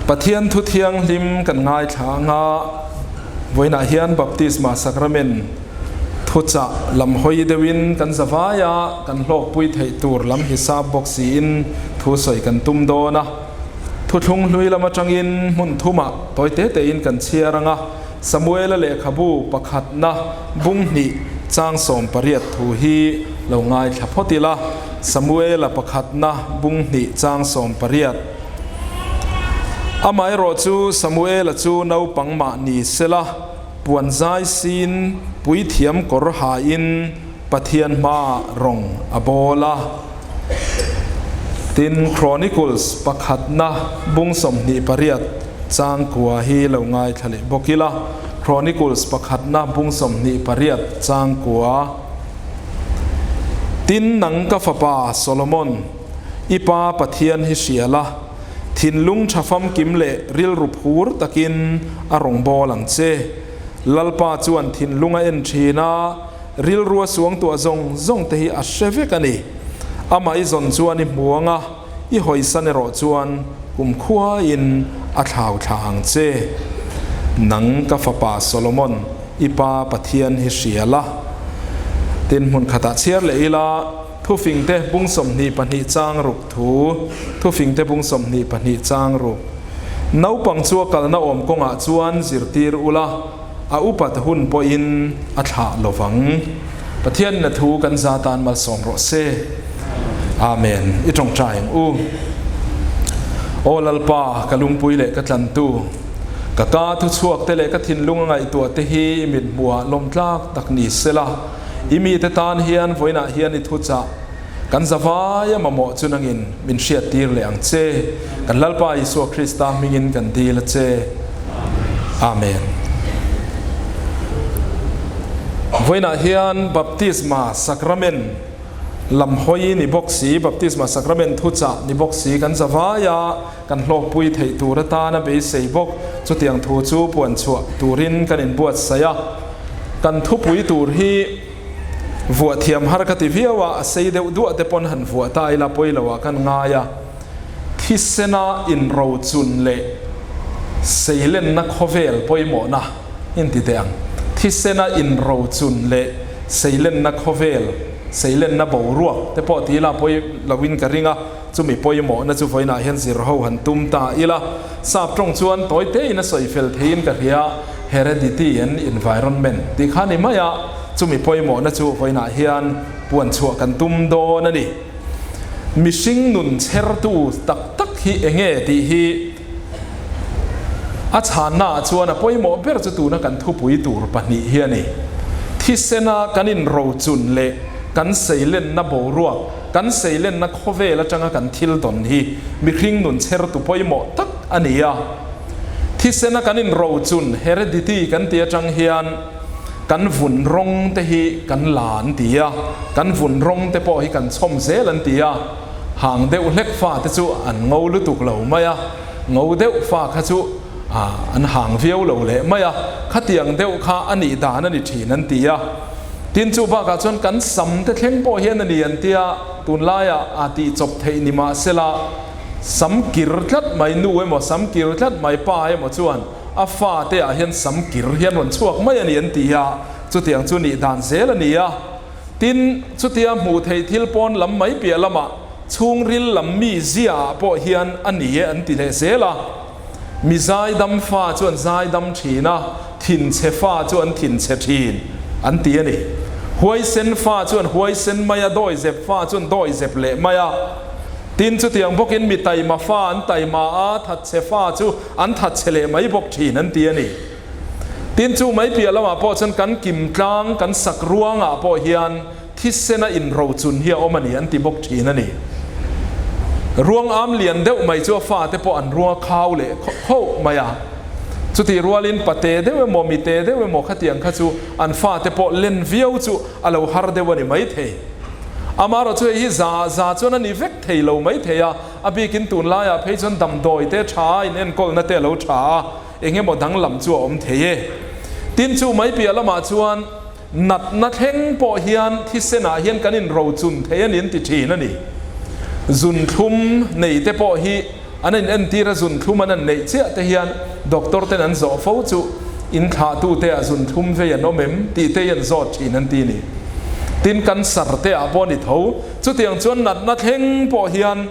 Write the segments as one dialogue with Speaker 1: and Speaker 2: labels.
Speaker 1: Pathian thu thianghlim kan ngaithla anga vawiinah hian Baptisma Sacrament thuchah lam hawi deuhin kan zavai a, kan hlawkpui theih tur lam hisap bawk siin thu sawi kan tum dawn a. Thuthlung hlui lam atangin hmun thumah tawi te tein kan chhiar anga Samuela lehkhabu pakhatna bung hnih chang 18 thu hi lo ngaithla phawt ila, Samuela pakhatna bung hnih chang 18. Amaherawh chu Samuela chu naupang mah ni sela, puan zai siin puithiam kawr hain Pathian hmaah rawng a bawl a. Tin, Chronicles pakhatna bung 28 chang kua hi lo ngaithla leh bawk ila, Chronicles pakhatna bung 28 chang kua. Tin, nang ka fapa Solomon, i pa Pathian hi hria la, thinlung tha famkim leh rilru phur takin a rawngbâwl ang che. Lalpa chuan thinlung a en thin a, Rilrua suangtuah zawng zawng te hi a hre vek a ni. Amah i zawn chuan i hmu ang a, i hawisan erawh chuan kumkhuain a thlau thla ang che. Nang ka fapa Solomon, i pa Pathian hi hria la. Tin, hmun khatah chhiar leh ila, Thufingte bung 22 chang ruk thu, Thufingte bung 22 chang ruk. Naupang chu a kalna awm kawngah chuan zirtir ula, A upat hun pawhin a thlah lo vang. Pathian na thu kan za tan malsawm rawh se. Amen. I tawngtai ang u. Aw Lalpa, ka lungpui leh ka tlantu, ka ka thu chhuak te leh ka thinlung a ngaihtuah te hi i mit hmuhah lawm tlak tak ni sela, i mite tan hian vawiinah hian i thuchah kan zavai a mamawh chu nangin min hriattir leh ang che. Kan Lalpa Isua Krista hmingin kan dil a che. Amen. Vawiinah hian Baptisma Sacrament lam hawi ni bawk si, Baptisma Sacrament thuchah ni bawk si kan zavai a, kan hlawkpui theih tur atana beisei bawk. Chutiang thu chu puan chhuah turin kan inbuatsaih a. Kan thupui tur hi vuah thiam har ka ti viau a, a sei deuh duah te pawn han vuah ta ila pawi lo ah kan ngai a. Thisena inrochun leh seilenna khawvel pawimawhna in ti teh ang. Thisena inrochun leh seilenna khawvel, seilenna boruak te pawh ti ila pawi lo in ka ring a, chumi pawimawhna chu vawiinah hian zir ho han tum ta ila. Sap tawng chuan tawi tein a sawi fel theiin ka hria, heredity and environment tih kha ni mai a, chumi pawimawhna chu vawiinah hian puan chhuah kan tum dawn a ni. Mihring nun chhertu tak tak hi eng nge tih hi a chhannaah chuan a pawimawh ber chu tuna kan thupui tur pahnih hi a ni. Thisena kan inrochun leh kan seilenna boruak, kan seilenna khawvel atanga kan thil dawn hi mihring nun chhertu pawimawh tak a ni a. Thisena kan inrochun, heredity, kan tih atang hian, Kan vun rawng te hi kan la an ti a, kan vun rawng te pawh hi kan chhawm zel an ti a, hang deuh hlek fa te chu an ngo lutuk lo mai a, ngo deuh fa kha chu an hang viau lo leh mai a, khatiang deuh kha a nih dan a ni thin an ti a. Tin chu bakah chuan kan sam te thleng pawh hian a ni an ti a, tunlaiah a tih chawp theih ni mahsela sam kir tlat mai nu emaw sam kir tlat mai pa emaw chuan A fate ah hian sam kir hian rawn chhuak mai a ni an ti a, chutiang chu nih dan zel a ni a. Tin, chutia hmuh theih thil pawn lam mai piah lamah chhungril lam mi zia ah pawh hian a ni e an ti leh zel a. Mi zaidam fa chu an zaidam thin a, thinchhe fa chu an thinchhe thin an ti a ni. Huaisen fa chu an huaisen mai a, dawizep fa chu an dawizep leh mai a. Tin, chutiang bawkin mi taima fa an taima a, thatchhe fa chu an that chhe leh mai bawk thin an ti a ni. Tin, chu mai piah lamah pawh chuan kan kim tlang, kan sak ruangah pawh hian thisena inrochun hi a awm a ni an ti bawk thin a ni. Ruang am lian deuh mai chu a fate pawh an ruang khau leh khauh mai a. Chutih rualin pate deuh emaw, mite deuh emaw khatiang kha chu an fate pawh len viau chu a lo har deuh a ni maithei. Amaherawhchu hei hi za za chuan a ni vek thei lo maithei a. A bikin tunlaiah phei chuan damdawi te tha a, inenkawlna te a lo tha a, eng emaw danglam chu a awm thei e. Tin, chu mai piah lamah chuan natna thleng pawh hian thisenah hian kan inrochun thei a ni an ti thin a ni. Zunthlum nei te pawh hi An in entir a zunthlum an an neih chiah te hian doctor ten an zawh fo chu in thlahtu te ah zunthlum vei an awm em tih te hi an zawt thin an ti ni. Tin cancer te ah pawh a ni tho. Chutiang chuan natna thleng pawh hian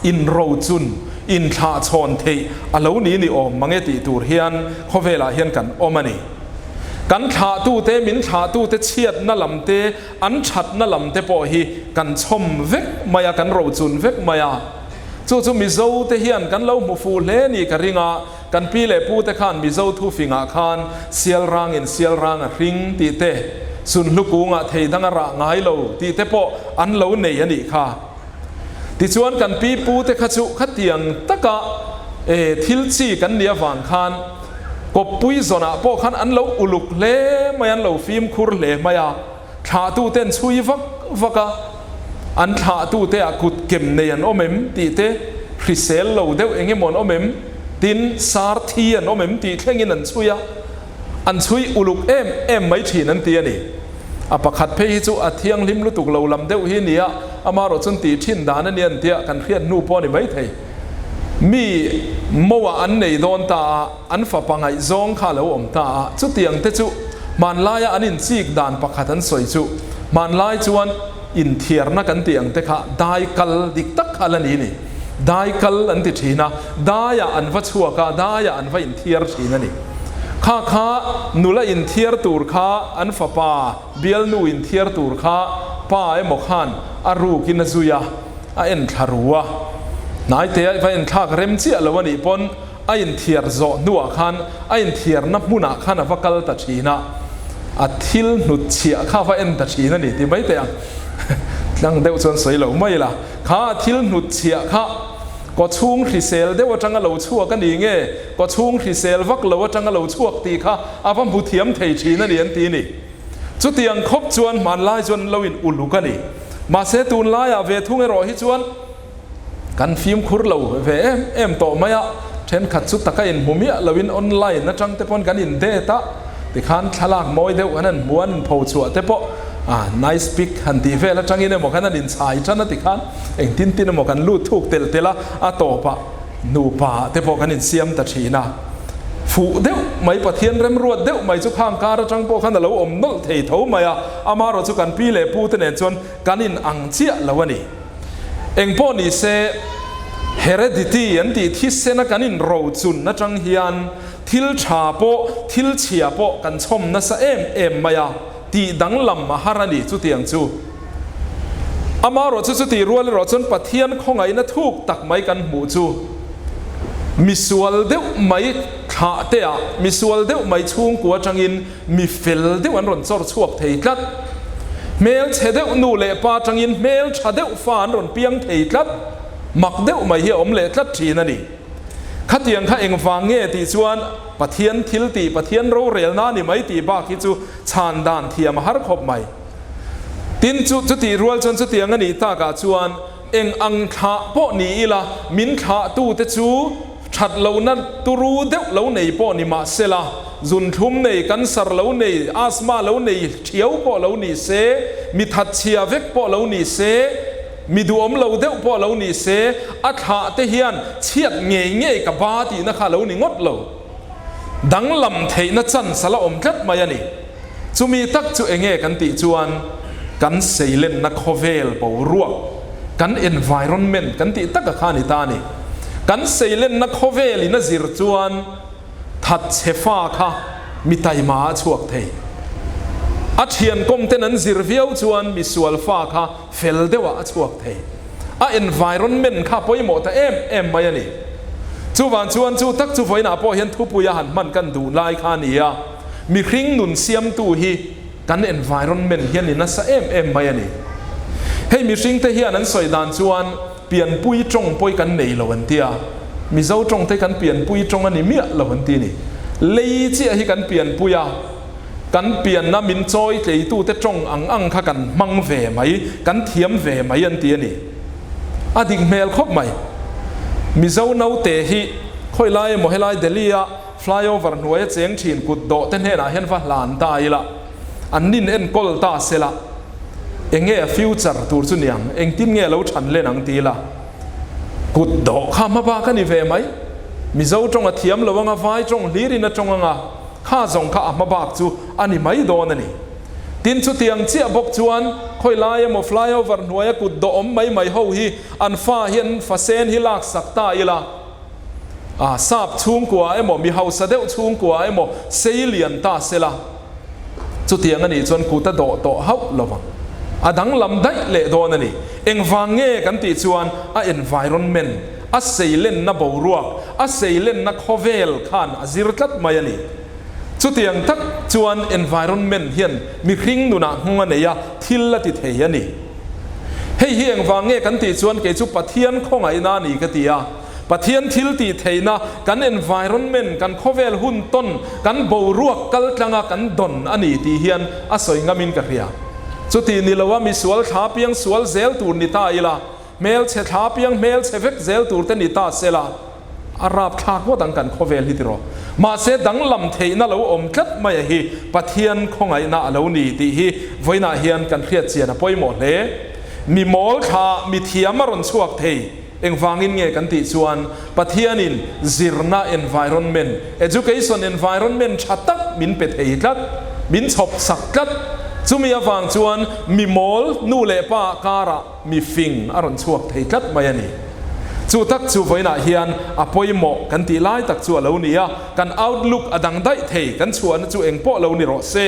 Speaker 1: in rochun in thlah chhawn theih a lo ni ni awm mange tih tur hian khawvel ah hian kan awm a ni. Kan thlahtu te min thlahtu te chhiatna lam te an thatna lam te pawh hi kan chhawm vek mai a kan rochun vek mai a. Chu chu Mizo te hian kan lo hmu fuh hle ni ka ring a, kan pi leh pu te khan Mizo thufingah khan sial rangin sial rang a hring tih te, sunhlu kungah thei dang a rah ngai lo tih te pawh an lo nei a nih kha. Tichuan kan pi pu te kha chu khatiang taka e thil chi kan nih avang khan kawppui zawnah pawh khan an lo uluk hle mai, an lo fimkhur hle mai a. Thlahtuten chhui vak vak a, an thlahtute ah kut kem nei an awm em tih te, hrisel lo deuh eng emaw an awm em, tin sar thi an awm em tih thlengin an chhui a, an chhui uluk em em mai thin an ti a ni. A pakhat phei hi chu a thianghlim lutuk lo lam deuh hi nia, amarawh chuan tih thin dan a ni an tia kan hriat hnu pawh a ni maithei. Mi moah an nei dawn ta a. An fapa ngaihzawng kha a lo awm ta a, chutiang te chu hmanlaia an inchik dan pakhat an sawi chu hmanlai chuan inthiarna kan tih ang te kha dai kal dik tak kha la ni ni. Dai kal an ti thin a, daiah an va chhuak a, daiah an va inthiar thin a ni. Kha kha nula inthiar tur kha an fapa bialnu inthiar tur kha pa emaw khan a rukin a zui a, a enthla ru a, hnaite va enthlak rem chiah lo a nih pawn, A inthiar zawh hnuah khan a inthiarna hmunah khan a va kal ta thin a, a thil hnutchhiah kha a va en ta thin a ni ti mai teh ang. Tlang deuh chuan sawi lo mai la, kha a thil hnutchhiah kha kawchhung hrisel deuh atanga lo chhuak a ni nge, kawchhung hrisel vak lo atanga lo chhuak tih kha a va hmu thiam thei thin a ni an ti a ni. Chutiang khawp chuan hmanlai chuan an lo in uluk a ni. Mahse tunlaiah ve thung erawh hi chuan, Kan fimkhur lo ve em em tawh mai a, thenkhat chu taka inhmu miah loin online atang te pawn kan in date a, tikhan thlalak mawi deuh kan han hmu a, an inpho chhuah te pawh ah nice pic han tih vel atangin emaw khan an inchhai tan a tikhan engtin tin emaw kan lut thuk telh telh a, a tawpah nupa te pawh kan insiam ta thin a, fuh deuh mai Pathian remruat deuh mai chu khang kar atang pawh khan a lo awm nawlh thei tho mai a, amaherawh chu kan pi leh pu te nen chuan kan in ang chiah lo a ni. Engpawh ni se, heredity an tih thisena kan inrochun atang hian thil tha pawh thil chhia pawh kan chhawm nasa em em mai a, tih danglam a har a ni chutiang chu. Amaherawh chu chutih rual erawh chuan Pathian khawngaihna thuk tak mai kan hmuh chu misual deuh mai thlah te ah, misual deuh mai chhungkua atangin Mi fel deuh an rawn chawr chhuak thei tlat. Hmel chhe deuh nu leh pa atangin hmel tha deuh fa an rawn piang thei tlat. Mak deuh mai hi a awm leh tlat thin a ni. Khatiang kha engvang nge tih chuan Pathian thil tih, Pathian rorelna a ni mai tih bak hi chu chhan dan thiam a har khawp mai. Tin chu chutih rual chuan chutiang a nih takah chuan Eng ang thlah pawh ni ila, min thlahtute chu that lohna turu deuh lo nei pawh ni mah sela, zunthlum nei, cancer lo nei, asthma lo nei thiau pawh lo ni se, mi thatchhia vek pawh lo ni se, mi duhawm lo deuh pawh lo ni se, a thlahte hian chhiat ngei ngei ka ba tihna kha lo ni ngawt lo. Danglam theihna chance a la awm tlat mai a ni. Chumi tak chu enge kan tih chuan kan seilenna khawvel boruak, kan environment kan tih taka kha a ni ta a ni. Kan seilenna khawvel in a zir chuan thatchhe fa kha mi taima a chhuak thei. A thiankawm ten an zir viau chuan misual fa kha fel deuhah a chhuak thei. A environment kha pawimawh ta em em mai a ni. Chuvang chuan chu tak chu vawiinah pawh hian thupuia han hman kan duh lai kha a ni a, mihring nun siamtu hi kan environment hian i nasa em em mai a ni. Hei mihring te hian an sawi dan chuan pianpui tawng pawi kan nei lo an ti a, Mizo tawng te kan pianpui tawng a ni miah lo an ti a ni. Lei chiah hi kan pianpui a. Kan pianna min chawi tleitute tawng ang ang kha kan hmang ve mai, kan thiam ve mai an ti a ni. A dik hmel khawp mai. Mizo naute hi khawi lai emaw helai Delhi-a flyover hnuaia cheng thin kut dawh te hnenah hian va hlan ta ila, an nin enkawl ta sela, enge a future tur chu niang, engtin nge lo than len ang ti ila. Kut dawh kha hmabak a ni ve mai. Mizo tawng a thiam lo anga vai tawng hlirin a tawng anga kha zawng kha a hmabak chu a ni mai dawn a ni. Tin chutiang chiah bawk chuan khawi lai emaw flyover hnuaia kut dawh awm mai mai ho hi an fa hian fa sen hi lak sak ta ila a sap chhungkua emaw mi hausa deuh chhungkua emaw sei lian ta sela chutiang a nih chuan kut a dawh tawh hauh lo vang. A danglam daih leh dawn a ni. Engvang nge kan tih chuan a environment, a seilenna boruak, a seilenna khawvel khan a zir tlat mai a ni. Chutiang tak chuan environment hian mihring nunah nghawng a nei a, thil a ti thei a ni. Hei hi engvang nge kan tih chuan kei chu Pathian khawngaihna a ni ka ti a. Pathian thil tih theihna kan environment, kan khawvel hun tawn, kan boruak kal tlanga kan dawn a ni tih hian a sawi ngamin ka hria. Chuti ni loa misual thla piang sual zel tur ni ta ila, hmelchhe thla piang hmelchhe vek zel tur te ni ta sela, A rapthlak ngawt ang kan khawvel hi tiraw. Mahse danglam theihna lo awm tlat mai a hi Pathian khawngaihna a lo ni tih hi vawiinah hian kan hriat chian a pawimawh hle. Mi mawl thla mi thiam a rawn chhuak thei engvangin nge kan tih chuan Pathianin zirna environment, education environment tha tak min pe thei tlat, min chhawp sak tlat. Chumi avang chuan mi mawl nu leh pa karah Mi fing a rawn chhuak thei tlat mai a ni. Chu tak chu vawiinah hian a pawimawh kan tih lai tak chu a lo ni a, kan outlook a dang daih thei, kan chhuahna chu eng pawh lo ni rawh se.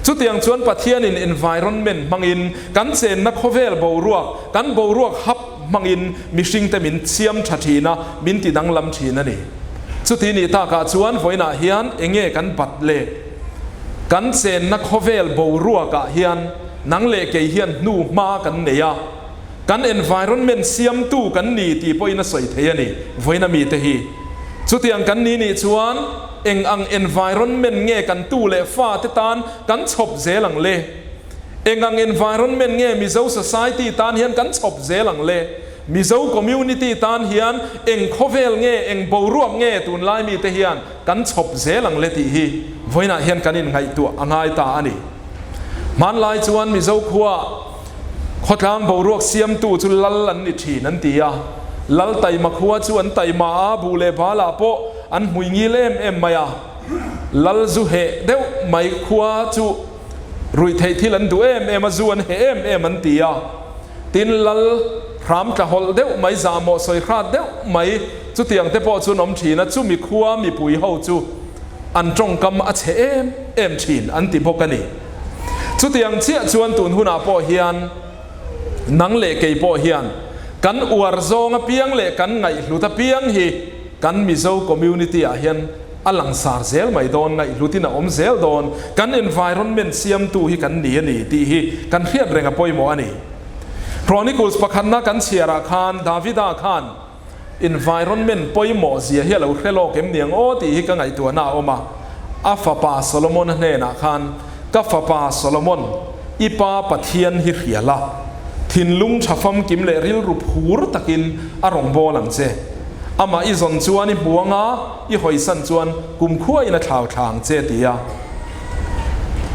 Speaker 1: Chutiang chuan Pathianin environment hmangin kan chenna khawvel boruak, kan boruak hap hmangin mihringte min siam tha thin a, min ti danglam thin a ni. Chuti nih takah chuan vawiinah hian enge kan bat le? Kan chenna khawvel boruakah hian Nang leh kei hian hnu hma kan nei a, kan environment siamtu kan ni tih pawhin a sawi thei a ni, vawiin a mite hi. Chutiang kan ni nih chuan eng ang environment nge kan tu leh fate tan kan chhawp zel ang le? Eng ang environment nge Mizo society tan hian kan chhawp zel ang le? Mizo community tan hian eng khawvel nge, eng boruak nge tunlai mite hian kan chhawp zel ang le tih hi vawiinah hian kan inngaihtuah a ngai ta a ni. Hmanlai chuan Mizo khua khawtlang boruak siamtu chu lal an ni thin an ti a, lal taima khua chu an taima a, buh leh balah pawh an hmui ngil em em mai a, lal zu heh deuh mai khua chu ruihtheih thil an duh em em a, zu an heh em em an ti a, tin lal hram tla hawlh deuh mai, zahmawh sawi hrat deuh mai chutiang te pawh chu an awm thin a, chumi khua mipui ho chu an tawngkam a chhe em em thin an ti bawk a ni. Chutiang chiah chuan tun hunah pawh hian nang leh kei pawh hian kan uar zawng apiang leh kan ngaihhlut apiang hi kan Mizo community ah hian a langsar zel mai dawn, ngaihhlutin a awm zel dawn, kan environment siamtu hi kan ni a ni tih hi kan hriat reng a pawimawh a ni. Chronicles pakhatna kan chhiarah khan Davida khan Environment pawimawh zia hi a lo hre lawk em niang aw tih hi ka ngaihtuahna a awm a. A fapa Solomon-a hnenah khan, Ka fapa Solomon, i pa Pathian hi hria la, thinlung tha famkim leh rilru phur takin a rawn bawl ang che. Amah i zawn chuan i hmu anga i hawisan chuan kumkhuain a thlau thla ang che, ti a.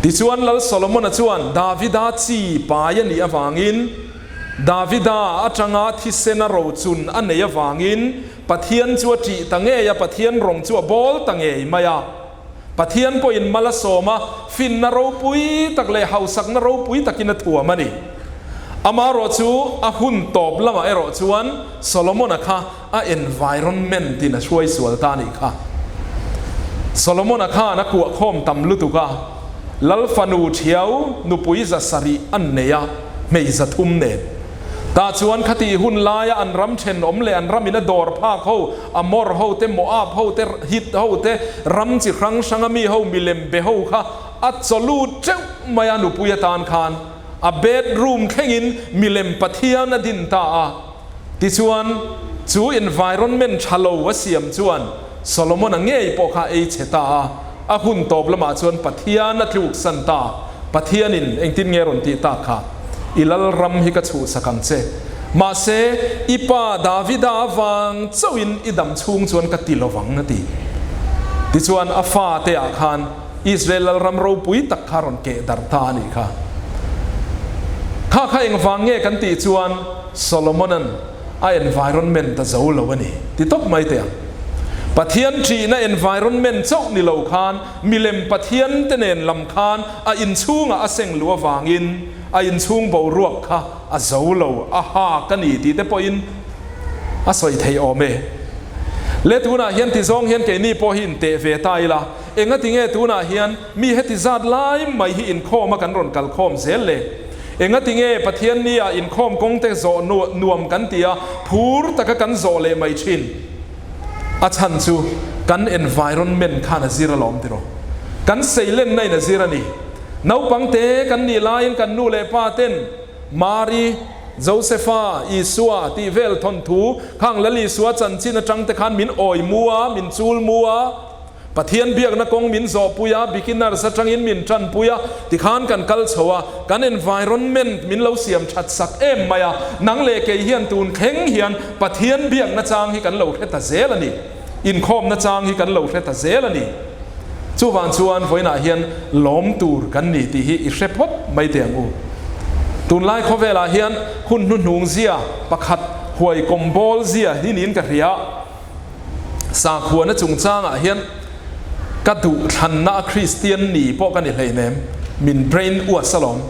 Speaker 1: Tichuan Lal Solomon-a chuan Davida chi pai a nih avangin, Davida atanga thisen a rochun a nei avangin Pathian chu a ṭih ta ngei a, Pathian rawng chu a bawl ta ngei mai a. Pathian pawhin mal a sawm a, finna ropui tak leh hausakna ropui takin a thuam a ni. Amaherawh chu a hun tawp lamah erawh chuan Solomon-a kha a environment in a hruai sual ta a nih kha. Solomon-a khan a kuah khawm tam lutuk a, Lal fanu thiau nupui 700 an nei a, hmei 300 nen. Tah chuan khatih hun laia an ram thenawm leh an ramin a dawr phak ho, Amor ho te, Moab ho te, Hit ho te, ram chi hrang hranga mi ho, milem be ho kha a chaw lut teuh mai a nupui atan khan a bedroom thlengin milem Pathian a din ta a. Tichuan, chu environment tha lo a siam chuan Solomon-a ngei pawh kha ei chhe ta a, a hun tawp lamah chuan Pathian a tluksan ta. Pathianin engtin nge rawn tih tak kha? I lalram hi ka chhuhsak ang che. Mahse, i pa Davida avang chauhin i dam chhung chuan ka ti lovang, a ti. Tichuan, a fate ah khan Israel lalram ropui tak kha rawn keh darh ta a nih kha. Kha kha engvang nge kan tih chuan Solomonan. A environment a zo lo a ni ti tawp mai teh ang. Pathian ṭihna environment chauh ni lo khan milem Pathian te nen lam khan a inchhungah a seng luh avangin a inchhung boruak kha a zo lo, a hak a ni tih te pawhin a sawi theih awm e. Le tunah hian tizawng hian keini pawh hi inteh ve ta ila, engati nge tunah hian mi heti zat lai mai hi inkhawma kan rawn kalkhawm zel le? Engati nge Pathian nia inkhawm kawng te zawh nuam kan ti a, phur taka kan zawh leh mai thin? A chhan chu kan environment khan a zir alawm tiraw? Kan seilenna in a zir a ni. Naupang te kan nih laiin kan nu leh pa ten Mari, Josefa, Isua tih vel thawnthu khang Lal Isua chanchin atang te khan min awi mu a, min chul mu a, Pathian biakna kawng min zawhpui a, beginners atangin min tanpui a, tikhan kan kal chho a, kan environment min lo siam that sak em mai a, nang leh kei hian tun thleng hian Pathian biakna chang hi kan lo hre ta zel a ni, inkhawmna chang hi kan lo hre ta zel a ni. Chuvang chuan vawiinah hian lawm tur kan ni tih hi i hre phawt mai teh ang u. Tunlai khawvelah hian hun hnuhnung zia pakhat huai kawm bawl zia hi niin ka hria. Sakhuana chungchangah hian ka duhthlanna a Kristian ni pawh ka ni hleinem, min brain uas alawm.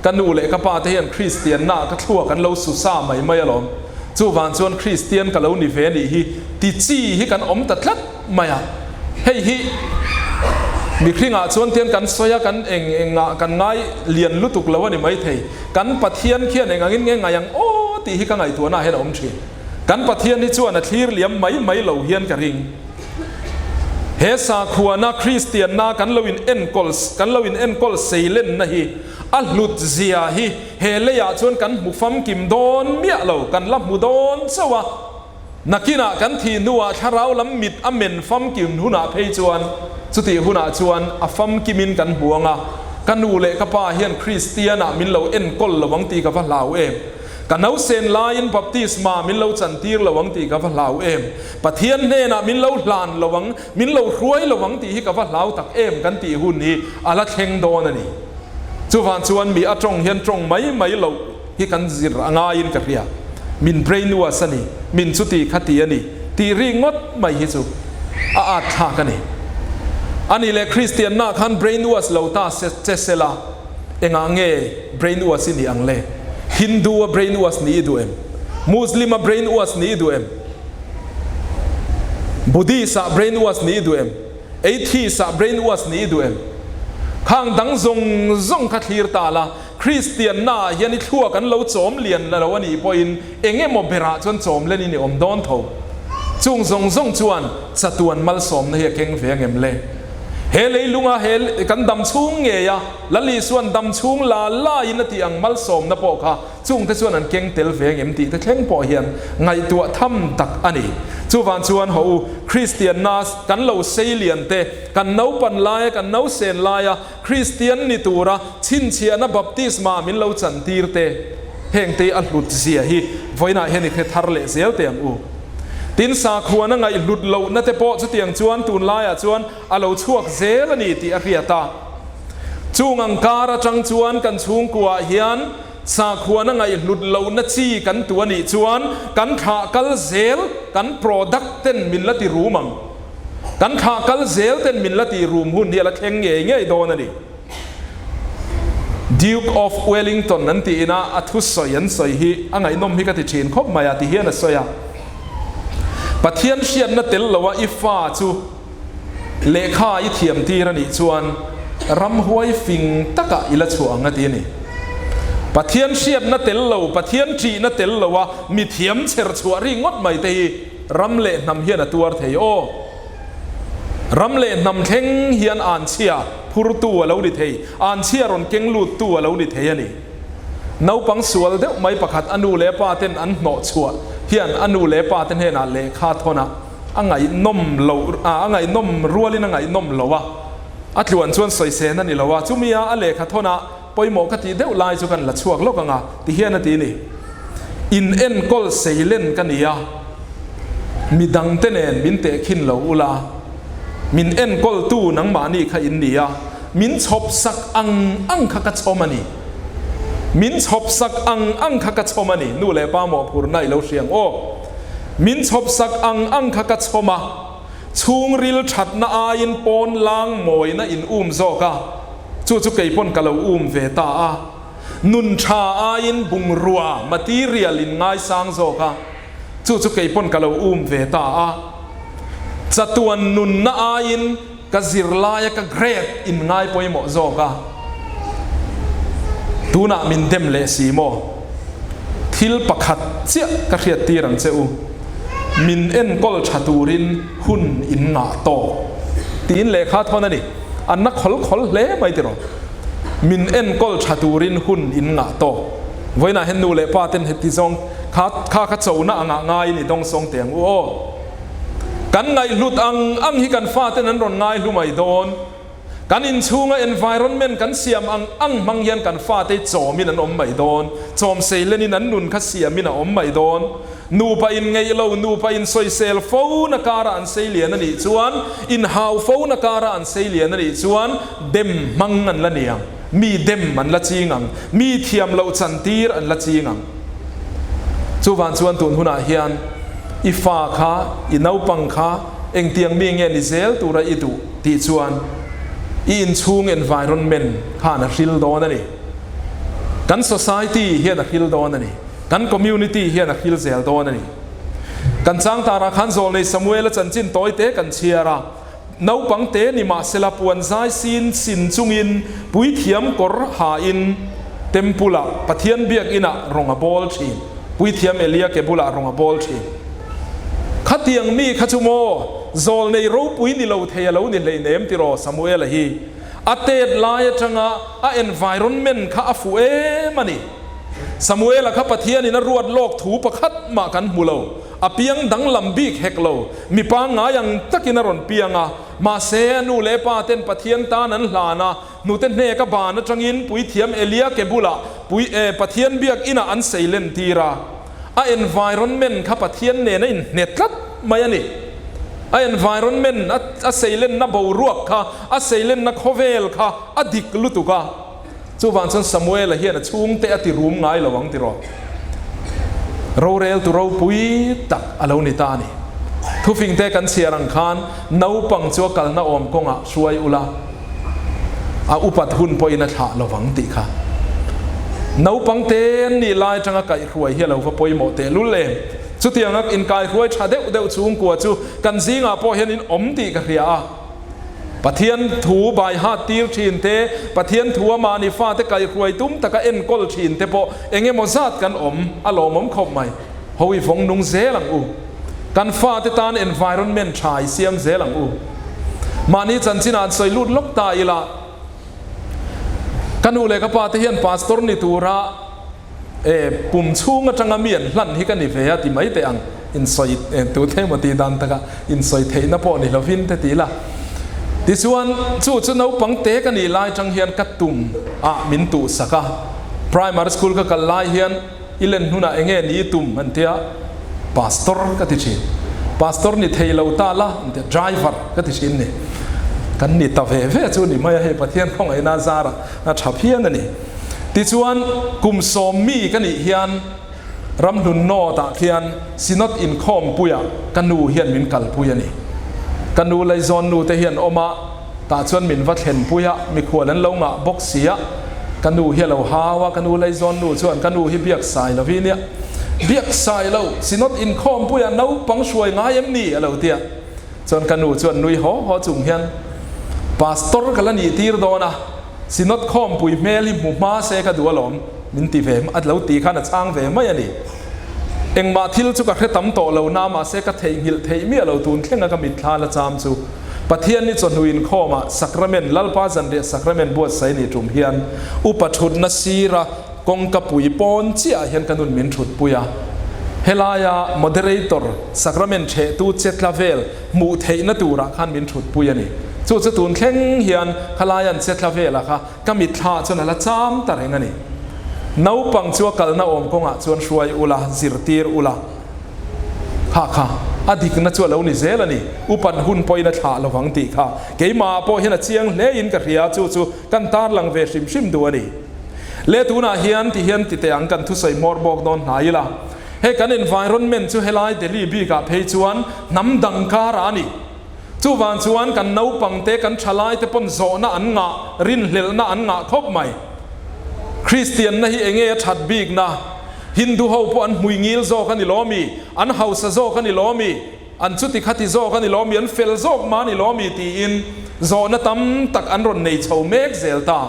Speaker 1: Ka nu leh ka pa te hian Kristianna ka thluak an lo su sa mai mai alawm. Chuvang chuan Kristian ka lo ni ve nih hi ti chi hi kan awm ta tlat mai a. Hei hi mihringah chuan tian kan sawi a, kan eng engah kan ngai lian lutuk lo a ni maithei. Kan Pathian khian eng angin nge ngai ang aw tih hi ka ngaihtuahna ah hian a awm thin. Kan Pathian hi chuan a thlir liam mai mai lo hian ka ring. He sakhuana Kristianna kan lo in enkawl kan lo in enkawl seilenna hi a hlut zia hi he leiah chuan kan hmu famkim dawn miah lo, kan la hmu dawn chauh a. Nakinah kan thih hnuah thlarau lam mit a men famkim hunah phei chuan chutih hunah chuan a famkimin kan hmu ang a, ka nu leh ka pa hian Kristianah min lo enkawl lo ang tih ka va hlau em. Ka nausen laiin baptisma min lo chantir lo ang tih ka va hlau em? Pathian hnenah min lo hlan lo ang, min lo hruai lo ang tih hi ka va hlau tak em kan tih hun hi a la thleng dawn a ni. Chuvang chuan mi a tawng hian tawng mai mai loh hi kan zir a ngaiin ka hria. Min brainwash a ni, min chuti kha ti a ni tih ri ngawt mai hi chu a at thlak a ni. A nih leh Kristianna khan brainwash lo ta che sela, Engah nge brain wash i nih ang le? Hindu a brain wash nih i duh em? Muslim a brain wash nih i duh em? Buddhist ah brain wash nih i duh em? Atheist ah brain wash nih i duh em? Khang dang zawng zawng kha thlir ta la, Kristian na ah hian i thluak an lo chawm lian lo a nih pawhin eng emaw berah chuan chawm len in i awm dawn tho. Chung zawng zawng chuan chatuan malsawmna hi a keng ve ang em le? He leilunga he kan dam chhung ngei a, Lal Isuan dam chhung la laiin a tih ang malsawmna pawh kha chungte chuan an keng tel ve ngem tih te thleng pawh hian ngaihtuah tham tak a ni. Chuvang chuan haw u, Kristianna kan lo sei lian te, kan naupan laia kan nausen laia Kristian ni tura chhinchhiahna baptisma min lo chantir te, hengte a hlut zia hi vawiinah hian i hre thar leh zel teh ang u. Tin, sakhuana ngaihhlut lohna te pawh chutiang chuan tunlaiah chuan a lo chhuak zel a ni tih a hriat a. Chung ang kar atang chuan kan chhungkuaah hian sakhuana ngaihhlut lohna chi kan tu a nih chuan kan thlah kal zel kan product ten min la ti rum ang. Kan thlah kal zel ten min la tih rum hun hi a la thleng ngei ngei dawn a ni. Duke of Wellington an tih ina a thusawi an sawi hi a ngaihnawm hi ka ti thin khawp mai a ti hian a sawi a. Pathian hriatna tel loa i fa chu lehkha i thiam tir a nih chuan ramhuai fing takah i la chhuah ang a ti a ni. Pathian hriatna tel lo, Pathian ṭihna tel loa mi thiam chher chhuah ri ngawt mai te hi ram leh hnam hian a tuar thei aw. Ram leh hnam thleng hian anchhia phurtu a lo ni thei, anchhia rawn keng luttu a lo ni thei a ni. Naupang sual deuh mai pakhat a nu leh pa ten an hnawh chhuah hian a nu leh pa te hnenah lehkha thawn a, a ngaihnawm loh a ngaihnawm rualin a ngaihnawm lo a, a tluan chuan sawisên a ni lo a, chumia a lehkha thawn a pawimawh ka tih deuh lai chu kan la chhuak lawk ang a, ti hian a ti ni. In enkawl seilen ka ni a, midangte nen min tehkhin lo ula, min enkawltu nangmahni kha in ni a, min chhawp sak ang ang kha ka chhawm a ni. Min chhawpsak ang ang kha ka chhawm a ni. Nu leh pa mawhphurhna i lo hria ang aw. Min chhawpsak ang ang kha ka chhawm a, chhungril thatna aiin pawn lang mawina in um zawk a, chu chu kei pawn ka lo um ve ta a. Nun tha aiin bungrua, material, in ngaisang zawk a, chu chu kei pawn ka lo um ve ta a. Chatuan nunna aiin ka zirlaia ka grade in ngai pawimawh zawk a, tunah min dem leh si maw? Thil pakhat chiah ka hriat tir ang che u, min enkawl tha turin hun in ngah tawk tiin lehkha thawn a ni. An na khawl khawl hle mai tiraw? Min enkawl tha turin hun in ngah tawk. Vawiinah hian nu leh pa ten heti zawng kha kha kha chona angah ngaiin i dawngsawng teh ang u aw. Kan ngaihhlut ang ang hi kan faten an rawn ngaihlu mai dawn. Kan inchhunga environment kan siam ang ang hmang hian kan fate chawmin an awm mai dawn. Chawm seilenin an nun kha siamin a awm mai dawn. Nupa inngeih lo, nupa insawisel fo na kara an seilian a nih chuan, inhau fo na kara an seilian a nih chuan dem hmang an la ni ang, mi dem an la ching ang, mi thiam loh chantir an la ching ang. Chuvang chuan tun hunah hian i fa kha, i naupang kha engtiang mi nge ni zel tura i duh tih chuan i inchhung environment khan a hril dawn a ni. Kan society hian a hril dawn a ni. Kan community hian a hril zel dawn a ni. Kan changtarah khan Zawlnei Samuela chanchin tawi te kan chhiar a. Naupang te ni mahsela puan zai sin sin chungin puithiam kawr hain Temple-ah, Pathian biakinah rawng a bawl thin. Puithiam Elia ke bulah rawng a bawl thin. Khatiang mi kha chu maw Zawlnei ropui ni lo thei a lo ni hleinem tiraw Samuela hi. A tet lai atanga a environment kha a fuh em a ni. Samuela kha Pathianin a ruat lawk thu pakhat mah kan hmu lo. A piang danglam bik hek lo, mi pangngai ang takin a rawn piang a, mahse a nu leh pa ten Pathian tan an hlan a, hnute hnek a ban atangin Puithiam Elia ke bulah pui eh Pathian biak inah an sei len tir a. A environment kha Pathian nen a inhne tlat mai a ni. A environment a a seilenna boruak kha, a seilenna khawvel kha a dik lutuk a. Chuvang chuan Samuela hian a chhungte a ti rum ngai lo ang tiraw? Roreltu ropui tak a lo ni ta a ni. Thufingte kan chhiar ang khan naupang chu a kalna awm kawngah hruai ula, a upat hun pawhin a thlah lo vang tih kha. Naupang te an nih lai atanga kaihhruai hi a lo va pawimawh tehlul em? Chutianga inkaihruai tha deuh deuh chhungkua chu kan zingah pawh hian in awm tih ka hria a. Pathian thu bai hat tir thin te, Pathian thu a mahni fate kaihruai tum taka enkawl thin te pawh eng emaw zat kan awm a lawmawm khawp mai. Ho i vawng nung zel ang u. Kan fate tan environment tha i siam zel ang u. Mahni chanchinah an sawi lut lawk ta ila, ka nu leh ka pa te hian pastor ni tura, E, pum chhung atanga mi an hlan hi ka ni ve a ti mai teh ang, insawi tute emaw tih dan takah insawi theihna pawh ni lovin te ti ila. Tichuan, chu chu naupang te ka nih lai atang hian ka tum ah min tuhsak a, primary school ka kal lai hian i len hnunah enge ni i tum an tia, pastor ka ti thin, pastor ni thei lo ta la an tia, driver ka ti thin ni, kan ni ta ve ve chu ni mai a hei Pathian khawngaihna zarah a tha phian a ni. Tichuan, kum sawmmi ka nih hian Ramhlun North-ah khian Synod inkhawmpuiah ka nu hian min kalpui a ni. Ka nu Laizawn nu te hian awm a, tah chuan min va thlenpui a, mikhual an lo ngah bawk si a, ka nu hi a lo hau a, ka nu Laizawn nu chuan ka nu hi biak sai lo hi nia, biak sai lo, Synod inkhawmpuiah naupang hruai ngai em ni? a lo ti a. Chuan ka nu chuan nui haw haw chung hian, Pastor ka la nih tir dawn a, Synod khawmpui hmel hi hmu hma se ka duh alawm, min ti ve a lo ti khan a chhang ve mai a ni. Engmah thil chu ka hre tam tawh lo na mahse ka theihnghilh theih miah lo tun thlenga ka mitthla la cham chu Pathian ni chawhnu inkhawmah Sacrament, Lalpa zanriah Sacrament buatsaih ni tum hian upa thutna sira Kawngka pui pawn chiah ah hian ka nun min thut pui a, helaia moderator sacrament thehtu che tla vel hmuh theihna turah khan min thut pui a ni. Chu chu tun thleng hian khalai an che tla velah kha ka mitthla chuan a la cham ta reng a ni. Naupang chu a kalna awm kawngah chuan hruai ula, zirtir ula, kha kha a dikna chu a lo ni zel a ni. Upat hun pawhin a thlah lovang tih kha keimahah pawh hian a chiang hle in ka hria, chu chu kan tarlang ve hrim hrim duh a ni. Le tunah hian ti hian ti teh ang kan thusawi hmawr bawk dawn hnai ila. Hei kan environment chu helai Delhi bikah phei chuan hnam dang karah a ni. Chuvang chuan kan naupang te kan thalai te pawn zawhna an ngah, rinhlelhna an ngah khawp mai. Kristianna hi enge a that bikna? Hindu ho pawh an hmui ngil zawk a ni law mi? An hausa zawk a ni law mi? An chuti khati zawk a ni law mi? An fel zawk mah a ni law mi? Tiin zawhna tam tak an rawn nei chho mek zel ta.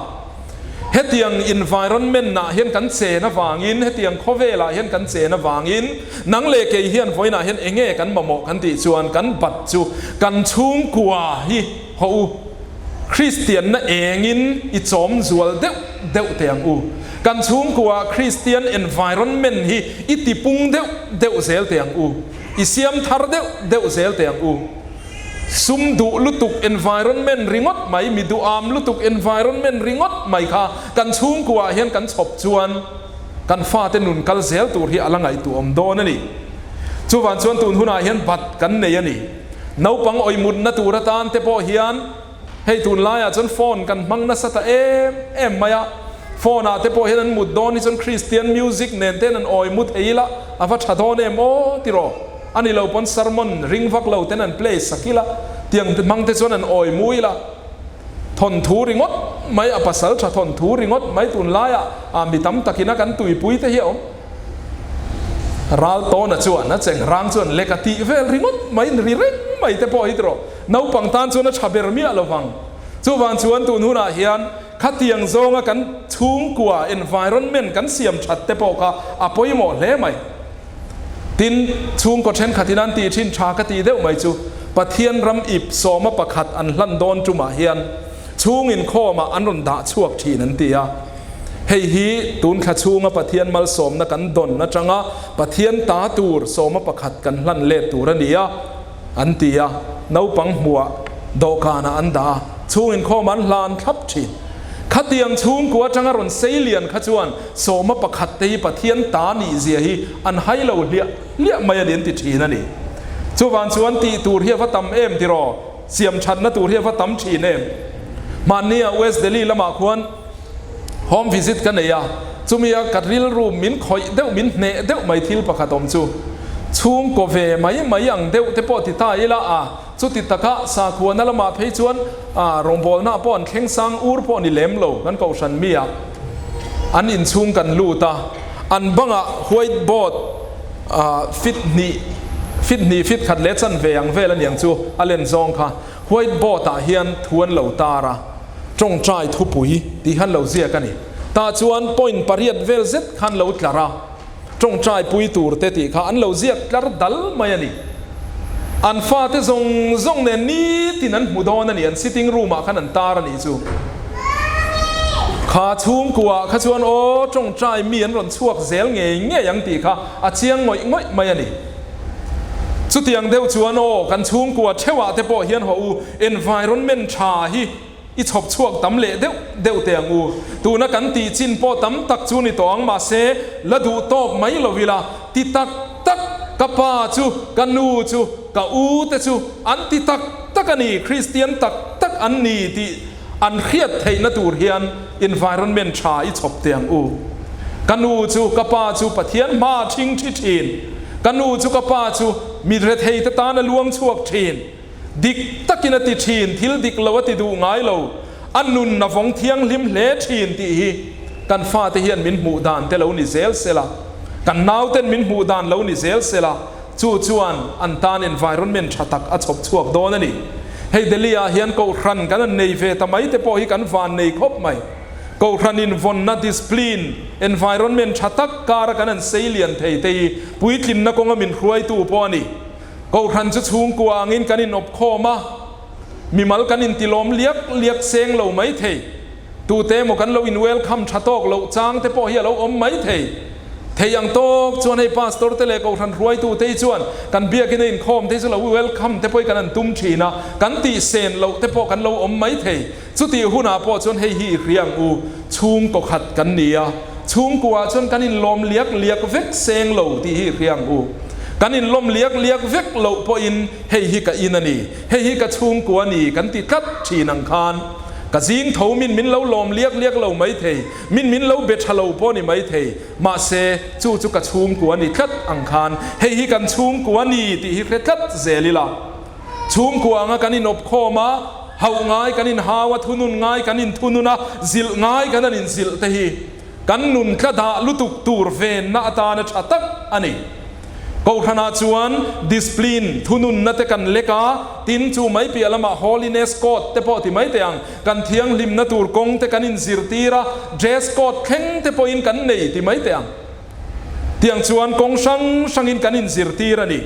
Speaker 1: Hetiang environment ah hian kan chen avangin, hetiang khawvel ah hian kan chen avangin, nang leh kei hian vawiinah hian enge kan mamawh kan tih chuan kan bat chu kan chhungkua hi haw u. Kristianna engin i chawm zual deuh deuh teh ang u. Kan chhungkua Kristian environment hi i tipung deuh deuh zel teh ang u. I siam thar deuh deuh zel teh ang u. Sum duh lutuk environment ringawt mai, mi duham lutuk environment ringawt mai kha kan chhungkuaah hian kan chhawp chuan kan fate nun kal zel tur hi a la ngaihtuahawm dawn a ni. Chuvang chuan tun hunah hian bat kan nei a ni. Naupang awihmutna tur atan te pawh hian Hei tunlaiah chuan phone kan hmang nasa ta em em mai a, phone ah te pawh hian an mut dawn hi chuan Christian music nen ten an awi mu thei ila a va tha dawn em aw ti rawh. A ni lo pawn sermon ring vak lo ten an play sak ila tiang hmang te chuan an awi mu ila thawnthu ringawt mai a pasal tha thawnthu ringawt mai tunlaiah ah mi tam takin a kan tuipui te hi a awm. Ral tawna chuan a cheng rang chuan lek a tih vel ringawt mai ri reng mai te pawh hi ti rawh. Naupang tan chuan a tha ber miah lo vang. Chuvang chuan tun hunah hian khatiang zawnga kan chhungkua environment kan siam that te pawh kha a pawimawh hle mai. Tin, chhungkaw thenkhatin an tih thin tha ka tih deuh mai chu Pathian ram ip sawma pakhat an hlan dawn tumah hian chhung inkhawmah an rawn dah chhuak thin an ti a. Hei hi tun thla chhunga Pathian malsawmna kan dawn atanga Pathian ta tur sawma pakhat kan hlan let tur a ni a. An ti a, naupang hmuah dawhkanah an dah a, chhung inkhawm an hlan thlap thin. Khatiang chhungkua atanga rawn sei lian kha chuan sawma pakhat te hi Pathian ta nih zia hi an hai lo hliah hliah mai a ni an ti thin a ni. Chuvang chuan tih tur hi a va tam em tiraw? Siam thatna tur hi a va tam thin em? Hmannia West Delhi lamah khuan home visit ka nei a, chumi a ka rilru min khawih deuh, min hneh deuh mai thil pakhat awm chu chhungkaw ve mai mai ang deuh te pawh ti ta ila a, chuti taka sakhuana lamah phei chuan a rawngbawlna pawh an thleng sang ur pawh ni lem lo kan kohhran mi ah an inchhung kan lut a, an bangah white board fit hnih fit hnih fit khat leh chanve ang vel aniang chu a len zawng kha white board ah hian thu an lo tar a. Tawngtai thupui tih khan lo ziak a ni. Tah chuan point pariat vel zet khan lo tlar a, tawngtai pui tur te tih kha an lo ziak tlar dal mai a ni. An fate zawng zawng nen nitin an hmu dawn a ni, an sitting room ah khan an tar a nih chu. Kha chhungkuaah kha chuan aw tawngtai mi an rawn chhuak zel ngei ngei ang tih kha a chiang ngawih ngawih mai a ni. Chutiang deuh chuan aw kan chhungkua theuhah te pawh hian haw u, Environment tha hi i chhawp chhuak tam leh deuh deuh teh ang u. Tuna kan tih chin pawh tam tak chu ni tawh ang mahse la duh tawk mai lo ila ti tak tak ka pa chu ka nu chu ka u te chu an ti tak tak a ni Kristian tak tak an ni tih an hriat theihna tur hian environment tha i chhawp teh ang u. Ka nu chu ka pa chu Pathian hma a thing thi thin. Ka nu chu ka pa chu mi rethei te tan a luang chhuak thin. Dik takin a ti thin, thil dik lo a ti duh ngai lo, a nun a vawng thianghlim hle thin tih hi kan fate hian min hmuh dan te lo ni zel se la, kan nauten min hmuh dan lo ni zel se la, chu chuan an tan environment tha tak a chhawp chhuak dawn a ni. Hei Delhi ah hian Kohhran kan han nei ve ta mai te pawh hi kan van nei khawp mai. Kohhran invawnna, discipline, environment tha tak kara kan han sei lian thei te hi puitlinna kawnga min hruaitu pawh a ni. Kohhran chu chhungkua angin kan inawp khawm a, mimal kan intilawm liak liak seng lo mai thei. Tute emaw kan lo in welcome tha tawk loh chang te pawh hi a lo awm mai thei. Thei ang tawk chuan hei pastor te leh kohhran hruaitu te hi chuan kan biakina inkhawm te hi chu lo welcome te pawh hi kan han tum thin a, kan tih sen loh te pawh kan lo awm mai thei. Chutih hunah pawh chuan hei hi i hria ang u, chhungkaw khat kan ni a, chhungkuaah chuan kan inlawm liak liak vek seng lo tih hi i hria ang u. Kan inlawm liak liak vek loh pawhin hei hi ka in a ni, hei hi ka chhungkua a ni kan ti tlat thin ang khan. Ka zing tho min min lo lawm liak liak lo mai thei, min min lo be tha lo pawh ni mai thei, mahse chu chu ka chhungkua ni tlat ang khan hei hi kan chhungkua ni tih hi hre tlat zel ila. Chhungkua anga kan inawp khawm a, hauh ngai kan inhau a, thunun ngai kan inthunun a, zilh ngai kan han inzilh te hi kan nun tla dah lutuk tur venna atana tha tak a ni. Kohhranah chuan discipline, thununna te kan lek a, tin chu mai piah lamah holiness code te pawh ti mai teh ang, kan thianghlimna tur kawng te kan inzirtir a, dress code thleng te pawhin kan nei ti mai teh ang. Tiang chuan kawng hrang hrangin kan inzirtir a ni.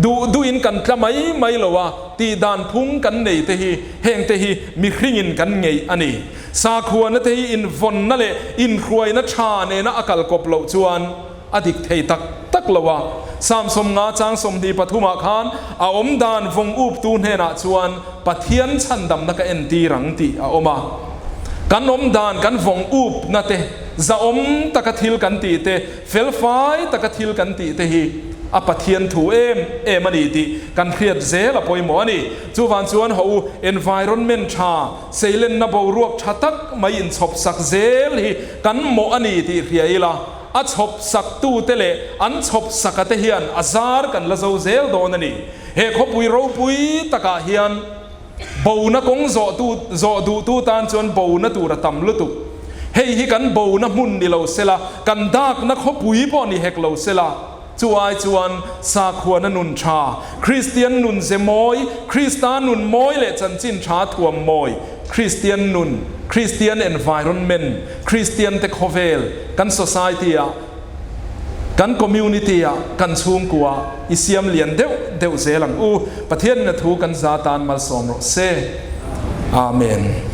Speaker 1: Duh duhin kan tla mai mai lo a, tih dan phung kan nei te hi heng te hi mihringin kan ngeih a ni. Sakhuana te hi invawnna leh inhruaina tha nena a kal kawp loh chuan a dik thei tak tak lo a. Psalm 50 chang 23 ah khan a awm dan vawng uptu hnenah chuan Pathian chhandamna ka entir ang tih a awm a. Kan awm dan kan vawng upna te, zahawm taka thil kan tih te, felfai taka thil kan tih te hi a Pathian thu em em a ni tih kan hriat zel a pawimawh a ni. Chuvang chuan haw u, environment tha, seilenna boruak tha tak mai inchhawp sak zel hi kan mawh a ni tih hria ila, a chhawp saktute leh an chhawp saka te hian a zar kan la zo zel dawn a ni. He khawpui ropui takah hian bona kawng zawhtu zawh duhtu tan chuan bona tur a tam lutuk. Hei hi kan bona hmun ni lo sela, kan dakna khawpui pawh ni hek lo sela, chu ai chuan sakhuana nun tha, Kristian nun ze mawi, Krista nun mawi leh chanchin tha thuam mawi, Kristian nun, Kristian environment, Kristian te khawvel, kan society ah, Kan community ah kan chhungkua i siam lian deuh deuh zel ang u. Pathian in a thu kan za tan malsawm rawh se. Amen.